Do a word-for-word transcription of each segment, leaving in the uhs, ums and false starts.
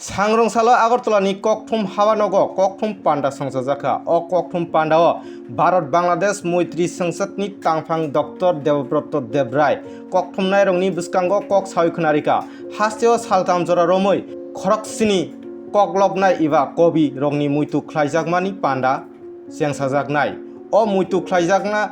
Sangrong salo Agartala ni kokthum haba nogo kokthum panda songchajakha. O kokthum panda o Bharat Bangladesh Moitri Sangsad ni tangphang Doctor Debobroto Debrai kokthumnai rokni bwskango kok sawi khwnarikha. Hasteo saltham jora romwi khoroksini koklopnai eba kobi rokni muitu khlaijakmani panda chengsajaknai. O muitu khlaijakna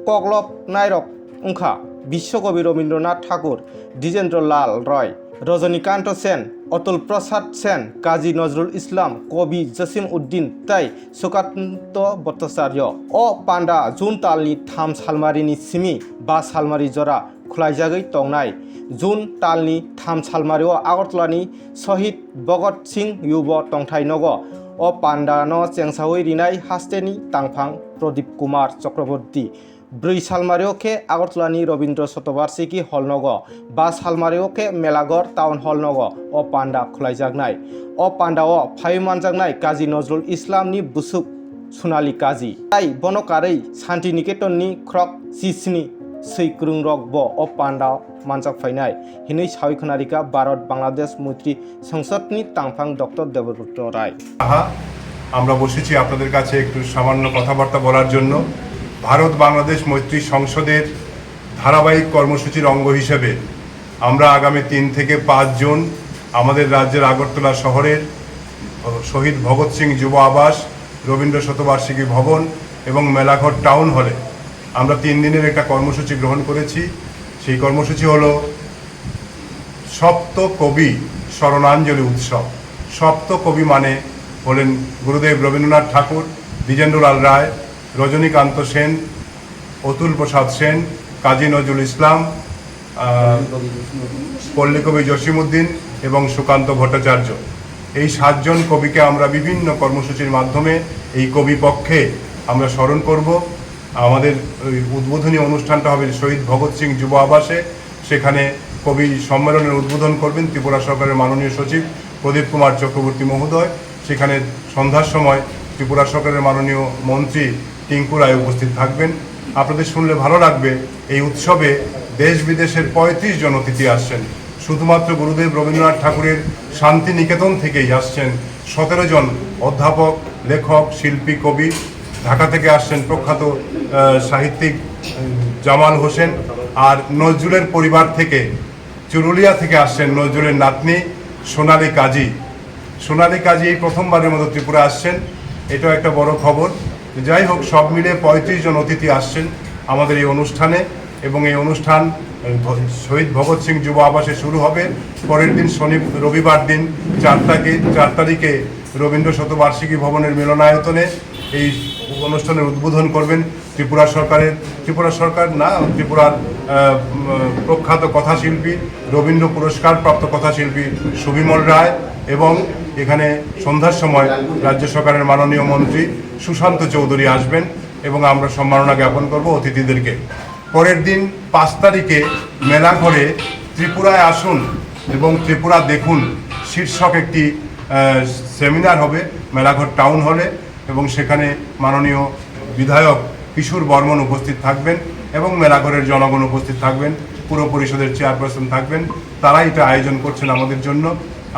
koklopnairok wngkha Biswakobi Rabindranath Thakur, Dijendra Lal Roy, Rajanikanto Sen, Atul Prasad Sen, Kazi Nazrul Islam, Kobi Jasim Uddin tei Sukanto Bhattacharya. O panda June talni tham salmarini simi ba salmari jora khwlaijagwi tongnai. June talni tham salmario Agartalani Sohid Bhagat Singh Yubo tongthai nogo o pandano chengsawi rinai hasteni tangphang Pradip Kumar Chakraborty. Bwrwi salmario khe Agartalani Rabindra Shatobarshiki Hall nogo, ba salmario khe Melaghor Town Hall nogo o panda khwlaijaknai. O pandao phaiwi manjaknai Kazi Nazrul Islamni bwswk Sonali Kazi. Tai bono karwi Santi Niketonni khorok chisni swi kwrwngrokbo o panda manjak phainai hinwi sawi khwnarikha Bharat Bangladesh Moitri Sangsad ni tangphang Doctor Debobroto Rai. আহা, আমরা বসেছি আপনাদের কাছে একটু সামান্য কথাবার্তা বলার জন্য। ভারত বাংলাদেশ মৈত্রী সংসদের ধারাবাহিক কর্মসূচির অঙ্গ হিসেবে আমরা আগামী তিন থেকে পাঁচ জুন আমাদের রাজ্যের আগরতলা শহরের শহীদ ভগৎ সিং যুব আবাস, রবীন্দ্র শতবার্ষিকী ভবন এবং মেলাঘর টাউন হলে আমরা তিন দিনের একটা কর্মসূচি গ্রহণ করেছি। সেই কর্মসূচি হলো সপ্ত কবি স্মরণাঞ্জলি উৎসব। সপ্ত কবি মানে হলেন গুরুদেব রবীন্দ্রনাথ ঠাকুর, দ্বিজেন্দ্রলাল রায়, রজনীকান্ত সেন, অতুল প্রসাদ সেন, কাজী নজরুল ইসলাম, আহ, পল্লীকবি জসিমউদ্দিন এবং সুকান্ত ভট্টাচার্য। এই সাতজন কবিকে আমরা বিভিন্ন কর্মসূচির মাধ্যমে এই কবি পক্ষে আমরা স্মরণ করব। আমাদের ওই উদ্বোধনী অনুষ্ঠানটা হবে শহীদ ভগৎ সিং যুব আবাসে। সেখানে কবি সম্মেলনের উদ্বোধন করবেন ত্রিপুরা সরকারের মাননীয় সচিব প্রদীপ কুমার চক্রবর্তী মহোদয়। সেখানে সন্ধ্যার সময় ত্রিপুরা সরকারের মাননীয় মন্ত্রী টিঙ্কু রায় উপস্থিত থাকবেন। আপনাদের শুনলে ভালো লাগবে, এই উৎসবে দেশ বিদেশের পঁয়ত্রিশ জন অতিথি আসছেন। শুধুমাত্র গুরুদেব রবীন্দ্রনাথ ঠাকুরের শান্তিনিকেতন থেকেই আসছেন সতেরো জন অধ্যাপক, লেখক, শিল্পী, কবি। ঢাকা থেকে আসছেন প্রখ্যাত, আহ, সাহিত্যিক, উম, জামাল হোসেন। আর নজরুলের পরিবার থেকে, চুরুলিয়া থেকে আসছেন নজরুলের নাতনি সোনালী কাজী। সোনালী কাজী এই প্রথমবারের মতো ত্রিপুরা আসছেন, এটাও একটা বড় খবর। যাই হোক, সব মিলে পঁয়ত্রিশ জন অতিথি আসছেন আমাদের এই অনুষ্ঠানে এবং এই অনুষ্ঠান, আহ, ভ-, শহীদ ভগৎ সিং যুব আবাসে শুরু হবে। পরের দিন শনি, রবিবার দিন চার তারিখে, চার তারিখে রবীন্দ্র শতবার্ষিকী ভবনের মিলনায়তনে এই অনুষ্ঠানের উদ্বোধন করবেন ত্রিপুরা সরকারের, ত্রিপুরা সরকার না, ত্রিপুরার, আহ, উম, প্রখ্যাত কথাশিল্পী, রবীন্দ্র পুরস্কারপ্রাপ্ত কথাশিল্পী সুবিমল রায় এবং এখানে সন্ধ্যার সময় রাজ্য সরকারের মাননীয় মন্ত্রী সুশান্ত চৌধুরী আসবেন এবং আমরা সম্মাননা জ্ঞাপন করব অতিথিদেরকে। পরের দিন পাঁচ তারিখে মেলাঘরে ত্রিপুরায় আসুন এবং ত্রিপুরা দেখুন শীর্ষক একটি, আহ, সেমিনার হবে মেলাঘর টাউন হলে এবং সেখানে মাননীয় বিধায়ক কিশোর বর্মন উপস্থিত থাকবেন এবং মেলাঘরের জনগণ উপস্থিত থাকবেন, পুর পরিষদের চেয়ারপারসন থাকবেন। তারা এটা আয়োজন করছেন আমাদের জন্য।